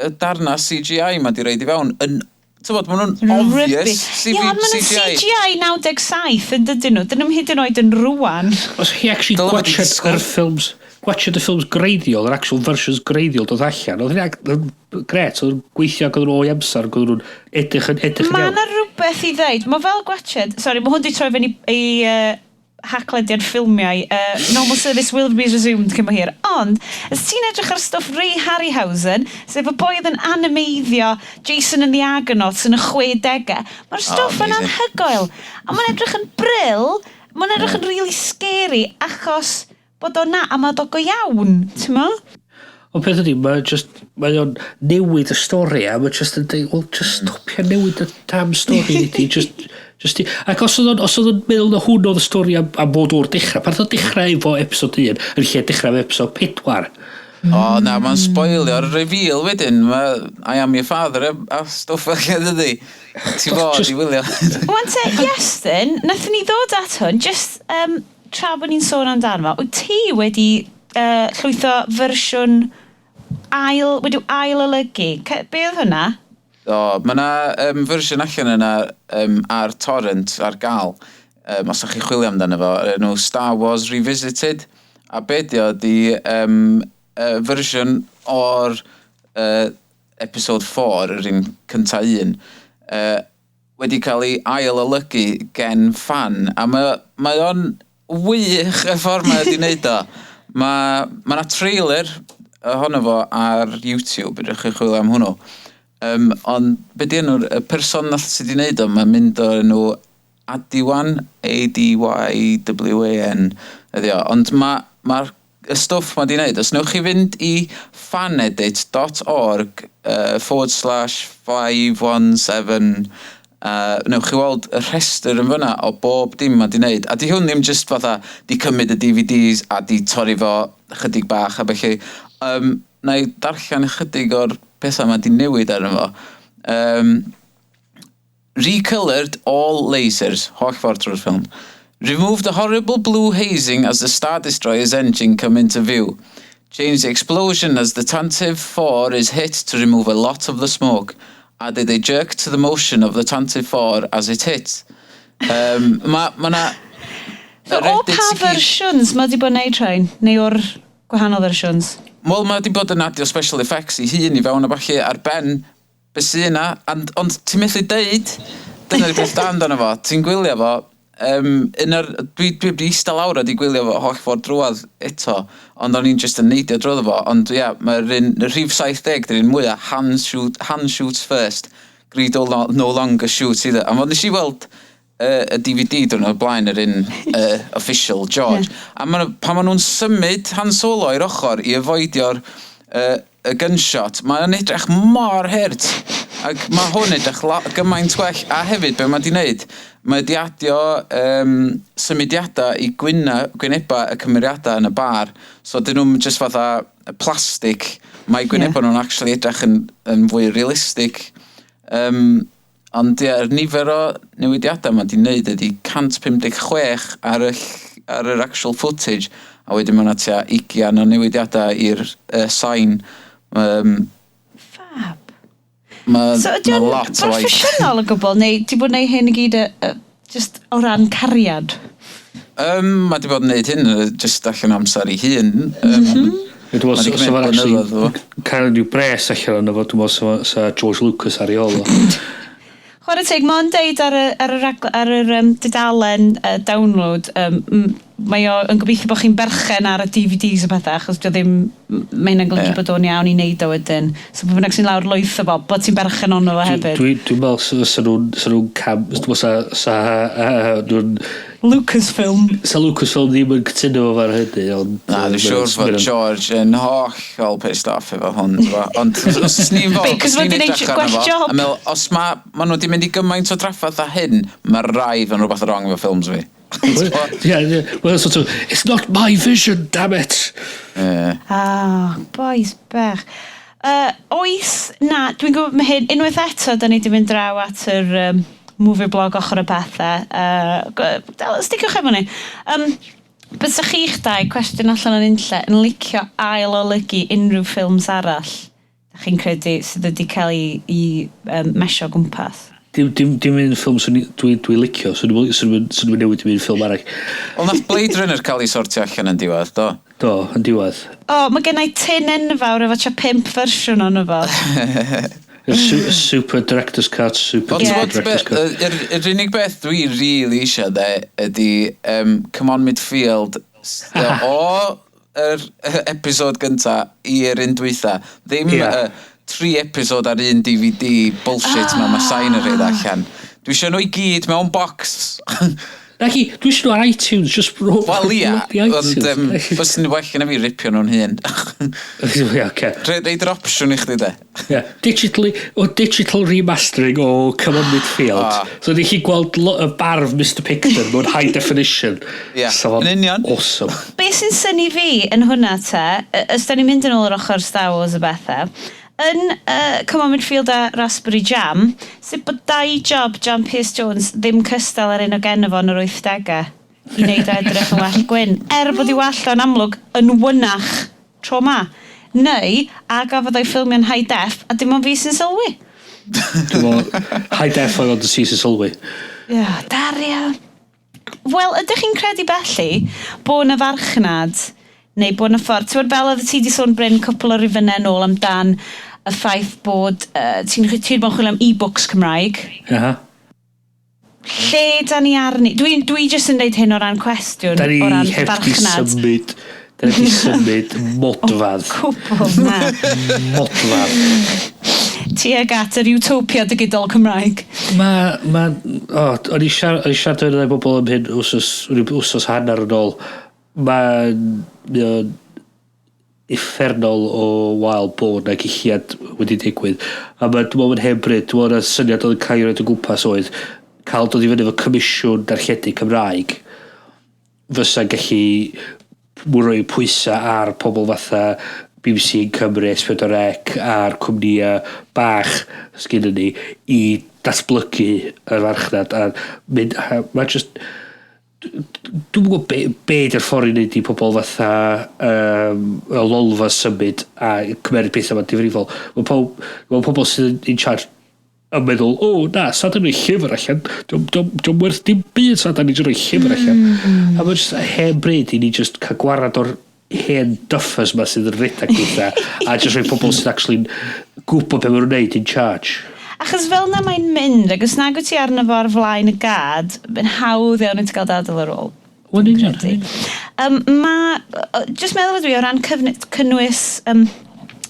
y darna CGI ma di roid i fewn yn, ti'n bod, maen nhw'n obvious Ie, ond maen nhw'n CGI. CGI 97 yn dydyn nhw. Dyn nhw'n hyd yn oed yn rwan. Os chi actually Dyle fod i gwatchad disgwyl. yr ffilms, gwatchad y ffilms greiddiol, yr actual versions greiddiol dod allan, oedd hynny'n gret, oedd nhw'n gweithio ac oedd nhw o'i amser, ac oedd nhw'n edrych yn Mae iawn. yna rhywbeth i ddeud. Mae fel gwatchad. Sorry, mae hwn di troi fyny i haclediad ffilmiau. Normal service will be resumed cyn bo hir. Ond, os ti'n edrych ar stwff Ray Harryhausen, sef y boi oedd yn animeiddio Jason and the Argonauts yn y 60au, mae'r stwff yn amazing. anhygoel. A mae'n edrych yn brill, mae'n edrych yn really scary, achos bod o na, a mae o go iawn, ti'n mo? Ond peth ydy, mae just, mae o'n newid y stori a mae just yn dweud, "Well, just stopia newid y damn stori ydy, just i." Ac os oedd o'n meddwl na hwn oedd y stori am bod o'r dechrau, pan oedd o'n dechrau efo episode 1, yn lle dechrau efo episode 4? O, na, mae'n spoilio'r reveal wedyn. Mae "I am your father" a stwff fel lle dydi. Ti fod i wylio. Wan te, Iestyn, nathon ni ddod at hwn, just tra bod ni'n sôn amdano fo, wyt ti wedi llwytho fersiwn ail, wedi ail olygu? Be oedd hwnna? O, mae yna fersiwn allan yna ar torrent ar gael. Os ydych chi chwilio amdano fo, o'r enw Star Wars Revisited. A be di o, di fersiwn o'r episode 4, yr un cynta un, wedi cael ei ail olygu gen fan. A mae o'n wych y ffordd mae wedi wneud o. Mae 'na trailer ohono fo ar YouTube, ydych chi chwilio am hwnnw. Ond be di enw'r y person nath sydd wedi wneud o, mae'n mynd o'r enw Adywan, Adywan, ydi o. Ond mae'r ma y stwff mae di wneud, os newch chi fynd i fanedit.org/517, newch chi weld y rhestr yn fyna o bob dim mae di wneud. A di hwn ddim just fatha di cymryd y DVDs a di torri fo chydig bach a felly. Na i darllen ychydig o'r pethau mae di newid arno fo. Recoloured all lasers, holl ffordd trwy'r ffilm. Remove the horrible blue hazing as the Star Destroyer's engine come into view. Change the explosion as the Tantive 4 is hit to remove a lot of the smoke. Added a jerk to the motion of the Tantive 4 as it hits. Ma na So, yr o edits pa i gyd- fersiwns mae wedi bod yn neud rhain? Neu o'r gwahanol fersiwns? Wel, mae wedi bod yn adio special effects i hun i fewn a falle ar ben be sy yna, ond ti'n methu deud, dyna'r peth da amdano fo, ti'n gwylio fo, un o'r, dwi wedi eistedd lawr a di gwylio fo holl ffordd drwodd eto, ond o'n i'n just yn neidio drwyddo fo, ond ia, yeah, mae'r un, y rhif 70, dy'r un mwyaf, "Han shoots first, Greedo no longer shoots either." A nes i weld y DVD diwrnod o'r blaen, yr un official George. A ma, pan maen nhw'n symud Han Solo i'r ochr i avoidio'r y gunshot, mae'n edrych mor hurt. Ac mae hwn edrych gymaint gwell. A hefyd, be mae di wneud, mae di adio symudiadau i gwyneba y cymeriadau yn y bar. So, dyn nhw'n just fatha plastic. Mae gwyneba nhw'n actually edrych yn fwy realistic. Ond ie, yr nifer o newidiadau mae di wneud ydy 156 ar yr actual footage, a wedyn mae yna tua 20 o newidiadau i'r sain. Fab. Mae So ydy ma o'n lot o waith. broffesiynol o gwbl, neu di bod yn neud hyn i gyd just o ran cariad? Mae di bod yn neud hyn just allan o amser i hun. Dwi'n meddwl, Ma' 'di so cymryd fo'n actually blynyddoedd, cael rhyw bres allan ono fo, dwi'n meddwl sa George Lucas ar ei ôl o. Chwarae teg, mae'n deud ar yr dudalen download, mae o yn gobeithio bod chi'n berchen ar y DVDs a pethau, achos dio ddim, mae hynna'n golygu bod o'n iawn i wneud o wedyn. So pwy bynnag sy'n lawr lwytho fo, bod ti'n berchen ono fo hefyd. Dwi'n meddwl sa nhw'n cam. Dwi'n meddwl sa nhw'n Lucasfilm. Sa Lucasfilm ddim yn cytuno fo ar hynny, ond Na, dwi'n siŵr fod George yn hollol pissed off efo hwn, t'bo. Ond os ni'n fod, Because os ni'n ma' 'di neud edrych arno gwell fo, job. a meddwl, os ma nhw wedi mynd i gymaint o drafferth â hyn, mae rhaid fan rhywbeth wrong efo ffilms fi. Yeah. Well, sort of, "It's not my vision, damn it." Ie. Ah, boys bech. Oes, na, dwi'n gwybod mae hyn, unwaith eto, da ni wedi mynd draw at yr movie blog ochr y pethau. Sticiwch efo ni. Bysach chi'ch dau, cwestiwn allan o'n unlle, yn licio ail olygu unrhyw ffilms arall da chi'n credu sydd wedi cael ei mesio o gwmpas? Dim un ffilm dwi licio, so dwi'n newid i un ffilm arall. Wel, nath Blade Runner cael ei sortio allan yn diwedd, do? Do, yn diwedd. O, mae gen i tin enfawr efo tua pump fersiwn ono fo. Y Super Director's Cut, Super Ond Duper ti'n gwbod Director's be, Cut. yr unig beth dwi really eisiau de ydy Come On Midfield o yr episod gynta i'r un dwytha. Ddim tri episod ar un DVD bullshit ma Sain yn rhoid allan. Dwi eisiau nhw i gyd mewn box. Na chi, dwi eisiau nhw ar iTunes, just ro Wel ia, bloody ond iTunes. Byswn well gyda fi ripio nhw'n hun. Ie, oce. Reid yr opsiwn i chdi de. Yeah. Digitally, o digital remastering o Come On Midfield. Ah. So ni chi gweld y barf Mr Picton mewn high definition. Ie, So yn union. Awesome. Be sy'n synnu fi yn hwnna te, os da ni'n mynd yn ôl yr ochr Star Wars y bethau, yn Come On Midfield a Raspberry Jam, sut bod dau job John Pierce Jones ddim cystal ar un o genno fo yn yr 80au i wneud o edrych yn well gwyn, er bod i wallt o'n amlwg yn wynach tro ma. Neu, a gafodd o'i ffilmio'n high def, a dim ond fi sy'n sylwi. Dwi'n meddwl, high def oedd ond y sy'n sylwi. Ia, yeah, daria. Wel, ydych chi'n credu belly bod yna farchnad neu bod yna ffordd? Ti'n gwbod fel oedd ti wedi sôn, Bryn, cwpl o rifynnau nôl amdan y ffaith bod ti'n ti bod yn chwilio am e-books Cymraeg. Lle da ni arni? Dwi jyst yn deud hyn o ran cwestiwn, Da ni o ran heb di farchnad. symud. Da ni di symud modfadd. Cwbl, na. Modfadd. Tuag at yr utopia digidol Cymraeg. Ma, o, o'n i siarad efo bobl am hyn wsos, ryw wsos hanner yn ôl. Mae o'n uffernol o wael bod na gilliad wedi digwydd. A mae, dwi'n meddwl mae'n hen bryd, dwi'n meddwl y syniad oedd yn cael ei roed o gwmpas oedd cael dod i fyny efo comisiwn darlledu Cymraeg fysa'n gallu rhoi pwysau ar pobl fatha BBC yn Cymru, S4C a'r cwmnïau bach sgynnon ni i datblygu y farchnad a mynd, a mae just dwi'n gwybod be di'r ffordd i wneud i pobl fatha y Lolfa symud a cymeryd pethau ma'n difrifol. Mae pobl sydd in charge yn meddwl, "O, na, sa dyn ni llyfr allan, dio'm werth dim byd sa dyn ni rhoi llyfr allan." A mae'n just hen bryd i ni just cael gwarad o'r hen duffers ma sydd yn rhedeg pethau a just rhoi pobl sydd actually'n gwybod beth maen nhw'n neud in charge. Achos fel na mae'n mynd, ac os nag wyt ti arno fo ar flaen y gad, mae'n hawdd iawn i ti gael dadl ar ôl. Wel, yn union. Ma, just meddwl ydw i o ran cynnwys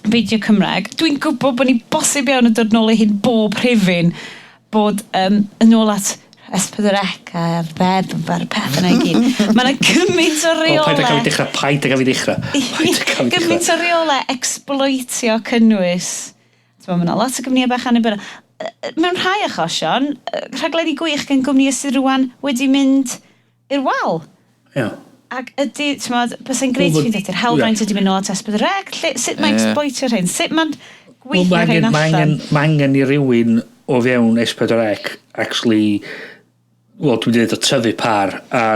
fideo Cymraeg, dwi'n gwybod bod ni bosib iawn yn dod nôl i hyn bob rhifyn, bod yn ôl at S4C a'r ddeddf a'r peth yna i gyd. Mae yna gymaint o O, paid â cael reolau. fi dechrau, paid â cael fi dechrau. Paid â cael fi dechrau. Gymaint o reolau exploitio cynnwys. Mae yna lot o gwmnïau bach annibynnol. Mewn rhai achosion, rhaglenni gwych gen gwmnïau sydd rwan wedi mynd i'r wal. Ac ydy, ti'n modd, bysai'n greit Wel, ffeindio ydy'r hawlfraint ydy mynd nôl at S4C, lle, sut mae'n exploitio rhain, sut mae'n Wel, gweithio mae rhain angen, mae allan. angen, ma angen i rywun o fewn S4C actually, wel, dwi'n dweud o tyfu par a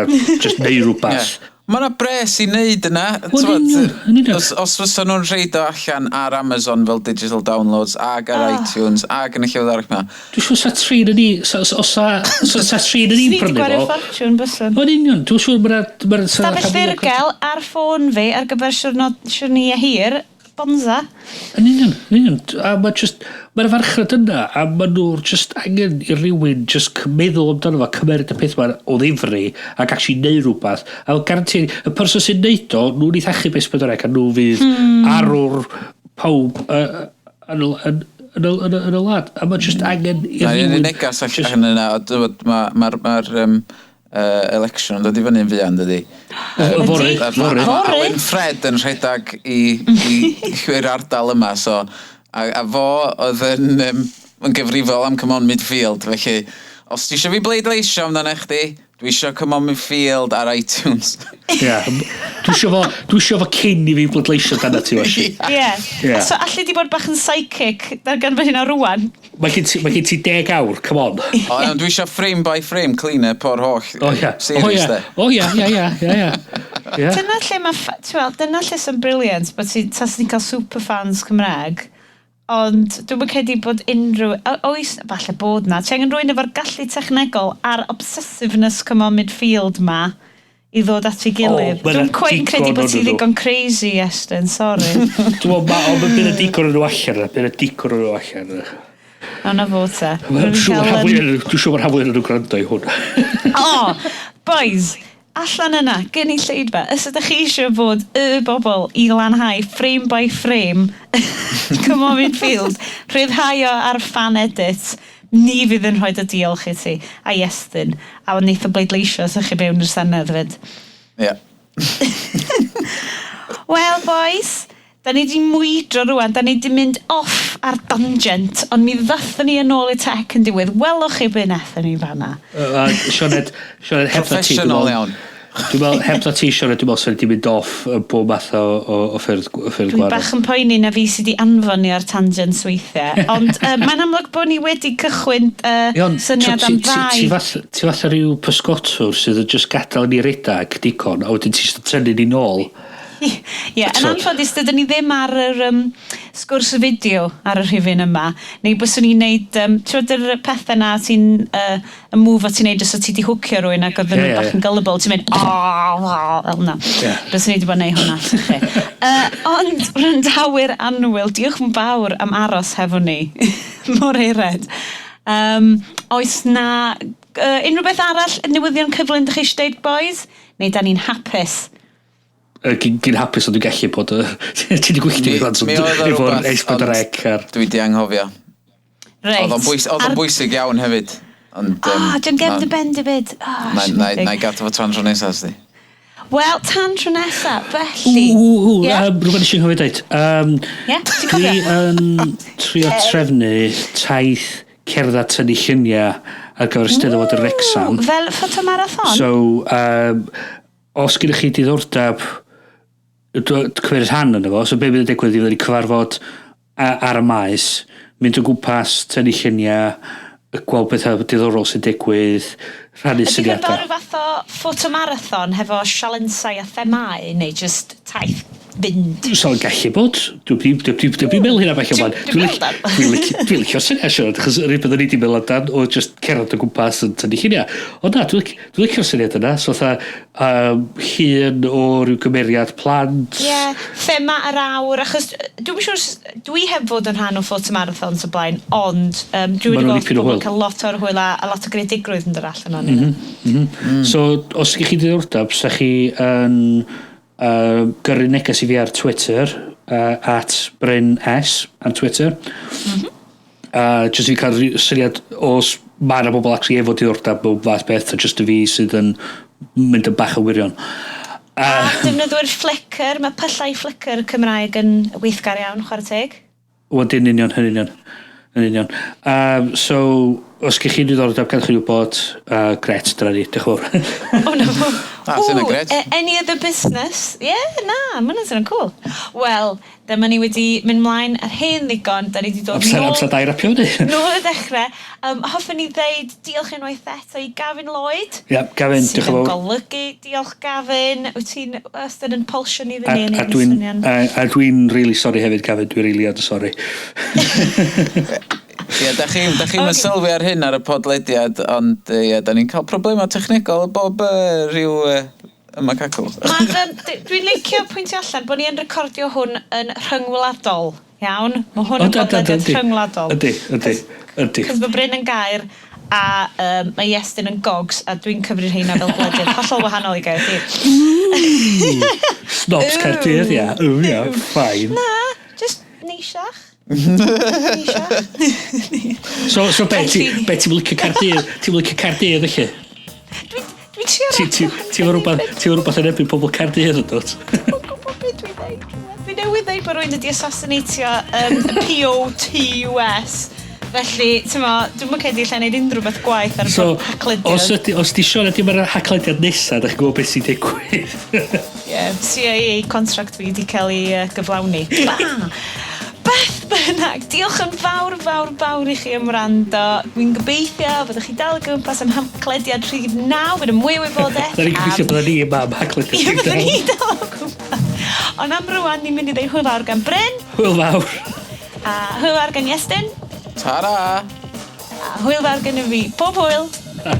just neud rhywbeth. Ie. Mae yna bres i wneud yna. Wel, T'mod, yn union. Os fysa nhw'n rhoid o allan ar Amazon fel digital downloads ag ar iTunes ag yn y llefydd arall yma. Dwi'n siŵr sa tri yn ni, os sa tri yn Swn ni'n i wedi prynu gwario fo. ffortiwn byswn. Yn union, dwi'n siŵr mae'na Stafell ddirgel ar ffôn fi ar gyfer siwrnïau hir, bonza. Yn union, yn union. A mae just, mae'r farchnad yna, a mae nhw'r just angen i rywun just meddwl amdano fo, cymeryd y peth yma o ddifri, ac actually neud rhywbeth. A guarantee, y person sy'n neud o, nhw'n ei thachu beth S4C, a nhw fydd arwr pawb yn y wlad. A mae just angen i Na, un rywun negas allan yna, mae'r election yn dod i fyny'n fuan, dydy. Fory, Ma' fory. ma' Fory? Alun Ffred yn rhedeg i'r ardal yma, so, a fo oedd yn gyfrifol am Come On Midfield, felly, os ti eisiau fi bleidleisio amdano chdi, Dwi eisiau Come On Midfield ar iTunes. Ie. Dwi isio fo, dwi isio fo cyn i fi bleidleisio dan ti, washi. Ie. Ie. So allu di bod bach yn psychic darganfod hynna rwan? Mae gen ti, mae gen ti 10 awr, come on. O, iawn, dwi eisiau frame by frame clean-up o'r holl O ia. O series, ia. de. O ia, ia, ia, ia, ia. Ia. Dyna lle mae, ti'n weld, dyna lle sy'n brilliant, bod ti, tas ni'n cael superfans Cymraeg, ond dwi'm yn credu bod unrhyw, oes, falle bod na, ti angen rhywun efo'r gallu technegol a'r obsessiveness Come On Midfield ma i ddod at ei gilydd. O, ma' 'na Dwi'n quite yn credu digon bod ti ohonyn nhw. ddigon crazy, Estyn, sorry. Dwi'n meddwl, ond bydd y digon o'n nhw allan yna. Bydd y digon o'n nhw allan yna. O, na fo te. Dwi'n siŵr Cael, rhan dwi'n siŵr bod rhan fwya ohonyn nhw'n gwrando i hwn. O, boys, allan yna, gynulleidfa, os ydych chi eisiau bod y bobl i lanhau frame by frame Come On Midfield, rhyddhau o ar fan edit, ni fydd yn rhoi y diolch i ti, a Iestyn, a wneith o bleidleisio os ydych chi mewn i'r Senedd fyd. Ie. Wel, boys, da ni di mwydro rwan, da ni di mynd off ar tangent, ond mi ddathon ni yn ôl i tech yn diwedd. Welwch chi be nethon ni fanna. Sioned, Sioned, heb na ti, dwi'n Professional meddwl- iawn. Dwi'n meddwl, heb na ti, Sioned, dwi'n meddwl sy'n di mynd off y bob math o ffyrdd Dwi gwahanol. bach yn poeni na fi sydd wedi anfon ni ar tangents weithiau. Ond mae'n amlwg bod ni wedi cychwyn Iawn, syniad am ti ddau. Ti fatha rhyw pysgotwr sydd yn just gadael ni redag digon, a wedyn ti jyst yn tynnu ni nôl. Ie, yn anffodus, dydyn ni ddim ar yr sgwrs fideo ar y rhifyn yma. Neu byswn ni'n neud, ti'n gwbod yr pethau na ti'n, y move o ti'n neud os o ti di hwcio rhywun ac oedden nhw Ie, bach yn gullible, ti'n mynd, oh, fel na. Byswn ni wedi bod yn neud hwnna, chi. Ond, wrandawyr annwyl, diolch yn fawr am aros hefo ni. Mor eired. Oes na unrhyw beth arall, newyddion cyflym dych chi eisiau deud, boys? Neu da ni'n hapus? Gyn hapus ond dwi'n gallu bod... Ti di gwylltio fi Mi oedd o efo'r rwbath, S4C a'r. Dwi di anghofio. Reit. Oedd o'n bwysig iawn hefyd. Ond, Ah, dwi'n gefn dy ben dy byd. Ah, siomedig. Na i gadw fo tan tro nesaf, sdi. Wel, tan tro nesa, felly. Ww, Ie? Rhywbeth eisiau nghofio dweud. Ie, ti'n Dwi cofio? yn trio trefnu taith cerdded tynnu lluniau ar gyfer Steddfod yr Wrecsam. Fel ffotomarathon? So, os gennych chi diddordeb cymryd rhan yno fo, so be bydd yn digwydd i fydd ni cyfarfod ar y maes, mynd o gwmpas, tynnu lluniau, gweld bethau diddorol sy'n digwydd, rhannu Ydy hwn fel syniadau. rhyw fath o ffotomarathon hefo sialensau a themau, neu just taith fynd? So, yn gallu bod. Dwi'n meddwl hynna falle man. Dwi'n meddwl am. Dwi'n licio'r syniad, siarad, achos yr un peth o'n i wedi meddwl amdan oedd just cerdded o gwmpas yn tynnu lluniau. Ond na, dwi'n licio'r syniad yna. So, fatha, llun o ryw gymeriad plant. Ie, yeah, thema yr awr, achos dwi'n siŵr, dwi heb fod yn rhan o ffotomarathons o blaen, ond dwi Ma' wedi nhw'n gweld dipyn o pobl hwyl. cael lot o'r hwyl a lot o greadigrwydd yn dod allan o'n mm -hmm. So, os ydych chi diddordeb, sa chi yn gyrru neges i fi ar Twitter, @BrynS ar Twitter. Just i cael syniad os mae yna bobl actually efo diddordeb mewn fath beth, a just y fi sydd yn mynd yn bach yn wirion. A defnyddwyr Flickr, mae pyllau Flickr Cymraeg yn weithgar iawn, chwarae teg. Wel, yn union, yn union. Yn union. So, os gych chi diddordeb, gadwch chi wybod, gret, dyna ni, diolch yn fawr. Oh, no. Na, sy'n Ooh, grêt. Any other business? Yeah, na, mae hwnna'n swnio'n cool. Wel, dyma ni wedi mynd mlaen ar hen ddigon. Da ni wedi dod Amser, nôl, amser da i rapio ni. nôl y dechrau. Hoffwn ni ddeud diolch unwaith eto i Gavin Lloyd. Ia, Gavin, sydd diolch yn yn fawr. golygu. Diolch, Gavin. Wyt ti'n wastad yn polsio ni A, fyny yn a ein dwi'n swnio'n. a dwi'n really sorry hefyd, Gavin, dwi'n really yn sorry. Ie, da chi'n Ocê. sylwi ar hyn ar y podlediad, ond ie, da ni'n cael problemau technegol bob rhyw yma cacw. Dwi'n licio pwyntio allan bod ni yn recordio hwn yn rhyngwladol. Iawn? Mae hwn yn Ydy, ydy, podlediad ydy. rhyngwladol. Ydy. Cos mae Bryn yn Gaer a mae Iestyn yn Gogs a dwi'n cyfri'r rheina fel gwledydd hollol wahanol i Gaerdydd. Snobs Caerdydd, ia. Ww, ia, fine. Na, just neisiach. Neisiach. So be, be ti'n licio Caerdydd? Ti'n licio Caerdydd, felly? Dwi'n trio Ti efo rhywbeth yn erbyn pobl Caerdydd yn dod? Dwi'n gwybod beth dwi'n dweud. Dwi newydd dweud bod rhywun wedi assassinatio POTUS. Felly, ti'n mo, dwi'm yn credu lle neud unrhyw beth gwaith ar So, haclediad. os, ydy, os di Sion ydy mae'r haclediad nesaf, da chi'n gwybod beth sy'n digwydd. Yeah, CIA contract fi wedi cael ei gyflawni. Ba! Beth bynnag, diolch yn fawr, fawr, fawr i chi am wrando. Dwi'n gobeithio fyddwch chi dal o gwmpas am haclediad rhif 9 gyda mwy o wybodaeth. Da ni'n gobeithio byddwn ni yma am haclediad Ie, rhif byddwn 9. ni dal o gwmpas. Ond am rwan, ni'n mynd i ddeud hwyl fawr gan Bryn, Hwyl fawr. a hwyl fawr gan Iestyn, Ta-ra! a hwyl fawr gan y fi. Pob hwyl! Ta.